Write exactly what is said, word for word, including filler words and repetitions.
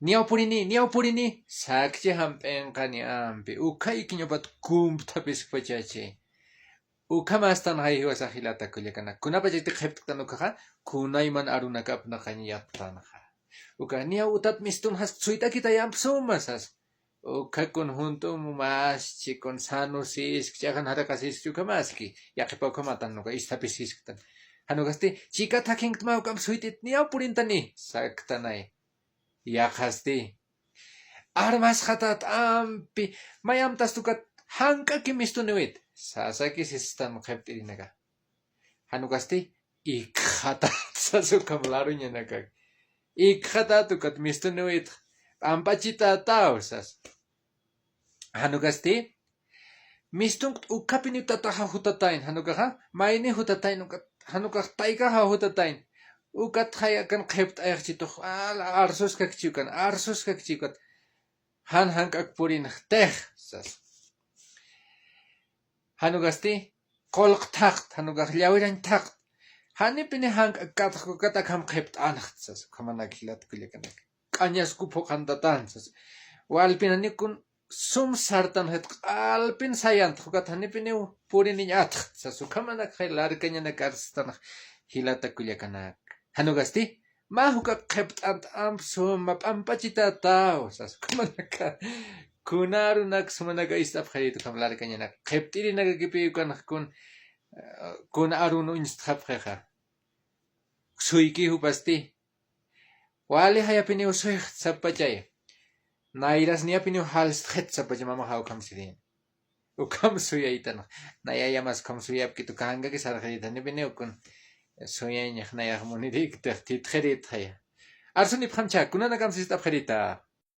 Niyaw purini, niyaw purini, sakchi jamp'inqa niampi. Ukha ikiñapat kumpthapiskpachachi. Ukhamastan jay jiwasax jilata kullakanak. Kunapachati qhipt'ktan ukhaxa, kunayman arunakapnaqañ yaptanxa. Uka niyaw utat mistunxask suyt'akitayamp suma sas. Ukha kun junt'um maschi, kun sanusisk, ch'axan jaraqasisk, ukhamaski. Yaqhipa ukhamatan uka isthapisisktan. Janukasti, chikat jakinktma ukamp suyt'it niyaw purintani, saktanay. Yaqhasti. Armasxatat ampi, mayamtast ukat jank'aki mistuniwit. Sasaki sistan qhipt'irinaka. Janukasti, ikxatat sas ukham laruñanakak. Ikxatat ukat mistuniwit, p'amp'achitataw sas. Janukasti, mistunkt ukhapiniw tataxa jutatayn, janukaxa, mayni jutatayn, ukat, janukax taykaxa jutatayn. Ukat jayakan qhipt'ayxchitux, al, arsuskakchi ukan, arsuskakchi ukat. Jan jank'ak purinxtix, sas. Janukasti, qullq thaqt, janukax llawirañ thaqt. Janipini jank'ak katx ukat akham qhipt'anxt, sas, ukhamanak jilat kullakanak. K'añasku phuqhantatan, sas. Walpin janikun sum sartanxit q'alpin sayantx, ukat janipiniw puriniñ atxt, sas, ukhamanak jay larkañanak arstanx jilata kullakanak. Janukasti, mä jukak qhipt'ant amp suma p'amp'achitataw, sas, ukhamanaka. Kuna arunak sumanaka ist'apxirit ukham larkañanak. Qhipt'irinakakipi ukanx kun, eh, kuna arun uñstxapxixa. Suyki jupasti. Wali jayapiniw suyxt sapachaya. Nayras niyapiniw jalstxit sapacha mamaxa ukham sirin. Ukham suyaytanx. Nayayamas ukham suyapkit uka jank'aki sarxirita. Nipiniw kun suyañax nayax muniriktix thitxiritxaya. Arsunipxamcha, kunanakamp sist'apxirita.